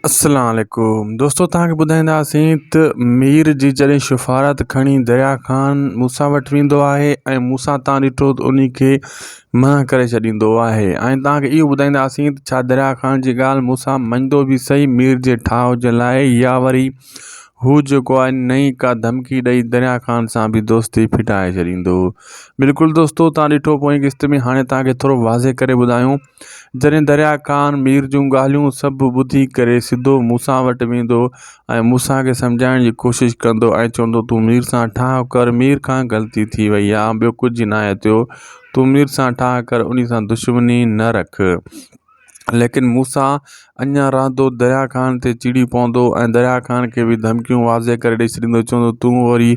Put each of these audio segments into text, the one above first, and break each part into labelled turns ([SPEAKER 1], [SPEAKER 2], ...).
[SPEAKER 1] السلام عليڪم دوستو توهان کي ٻڌائينداسين ته مير جي جڏهن شفارت کڻي دريا خان موسيٰ وٽ ويندو آهي ۽ موسيٰ تان ڏٺو ته انهي کي منع ڪري ڇڏيندو آهي ۽ توهان کي اهو ٻڌائينداسين ته ڇا دريا خان جي ڳالهه موسيٰ مڃندو به صحيح مير جي ٺاهه جي لاء يا وري هو جيڪو آهي نئين ڪا ڌمڪي ڏئي دريا خان سان به دوستي ڦٽائي ڇڏيندو بلڪل دوستو توهان ڏٺو پوئين قسط ۾ هاڻي توهان کي ٿورو واضح ڪري ٻڌايون جڏهن دريا خان مير جون ڳالهيون سڀ ٻڌي ڪري سڌو موسيٰ وٽ ويندو ۽ موسيٰ کي سمجهائڻ جي ڪوشش ڪندو ۽ چوندو تون مير سان ٺاهه ڪر مير کان غلطي ٿي وئي آ ٻيو ڪجهه ناهي ٿيو تون مير سان ٺاهه ڪر انهي سان دشمني نه رک ليڪن موسيٰ اڃا رهندو دريا خان تي چڙي پوندو ۽ دريا خان کي به ڌمڪيون واضح ڪري ڏئي ڇڏيندو چوندو تون وري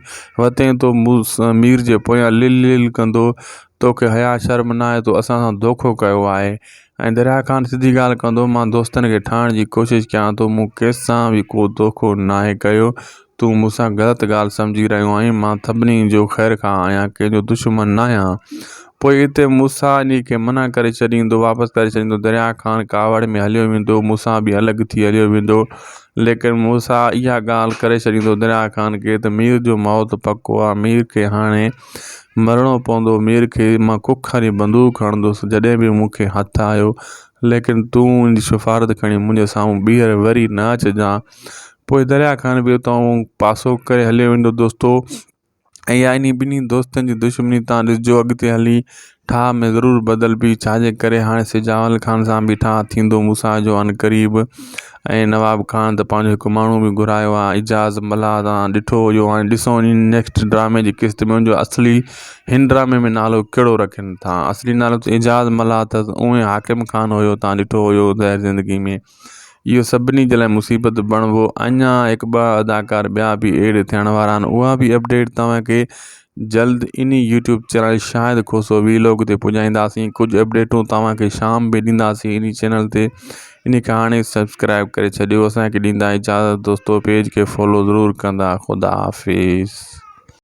[SPEAKER 1] وتين ٿو مير جي پويان لل لل ڪندو توکي حياء شرم ناهي تو اسان سان دوکو ڪيو آهي ۽ دريا خان سڌي ڳالهه ڪندو مان دوستن کي ٺاهڻ جي ڪوشش ڪيان ٿو مون ڪنهن سان به ڪو دوکو ناهي ڪيو تون مون سان غلط ڳالهه سمجهي رهيو آهين مان سڀني جو خير خواهه آهيان ڪنهن جو دشمن ناهيان پوء اتي موسيٰ انهي کي منع ڪري ڇڏيندو واپس ڪري ڇڏيندو دريا خان ڪاوڙ ۾ هليو ويندو موسيٰ به الڳ ٿي هليو ويندو ليڪن موسيٰ اها ڳالهه ڪري ڇڏيندو دريا خان کي ته مير جو موت پڪو آهي مير کي هاڻي مرڻو پوندو مير کي مان ڪک واري بندوق هڻندس جڏهن به مون کي هٿ آيو ليڪن تون ان جي سفارت کڻي منهنجي سامهون ٻيهر وري نه اچجان پوء دريا خان به اتان پاسو ڪري هليو ويندو دوستو ۽ يا انهي ٻنهي دوستن جي دشمني تان ڏسجو اڳتي هلي ٺاهه ۾ ضرور بدلبي، ڇا جي ڪري هاڻي سجاول خان سان به ٺاهه ٿيندو موسيٰ جو عنقريب ۽ نواب خان ته پنهنجو هڪ ماڻهو به گهرايو آ اعجاز ملاح تان ڏٺو هيو هاڻي ڏسون ان نيڪسٽ ڊرامي جي قسط ۾ ان جو اصلي هن ڊرامي ۾ نالو ڪهڙو رکن ٿا اصلي نالو ته اعجاز ملاح اٿس اونئين حاڪم خان هيو تان ڏٺو هيو ظاهر زندگي ۾ اهو سڀني جي لاء مصيبت بڻبو اڃا هڪ ٻه اداڪار ٻيا به ايڊ ٿيڻ وارا آهن اها به اپڊيٽ توهان کي جلد انهي YouTube channel Shahid Khoso vlog تي پڄائينداسين ڪجهه اپڊيٽون توهان کي شام به ڏينداسين انهي چينل تي انهي کي هاڻي سبسڪرائب ڪري ڇڏيو اسان کي ڏيندا اجازت دوستو پيج کي فالو ضرور ڪندا خدا حافظ.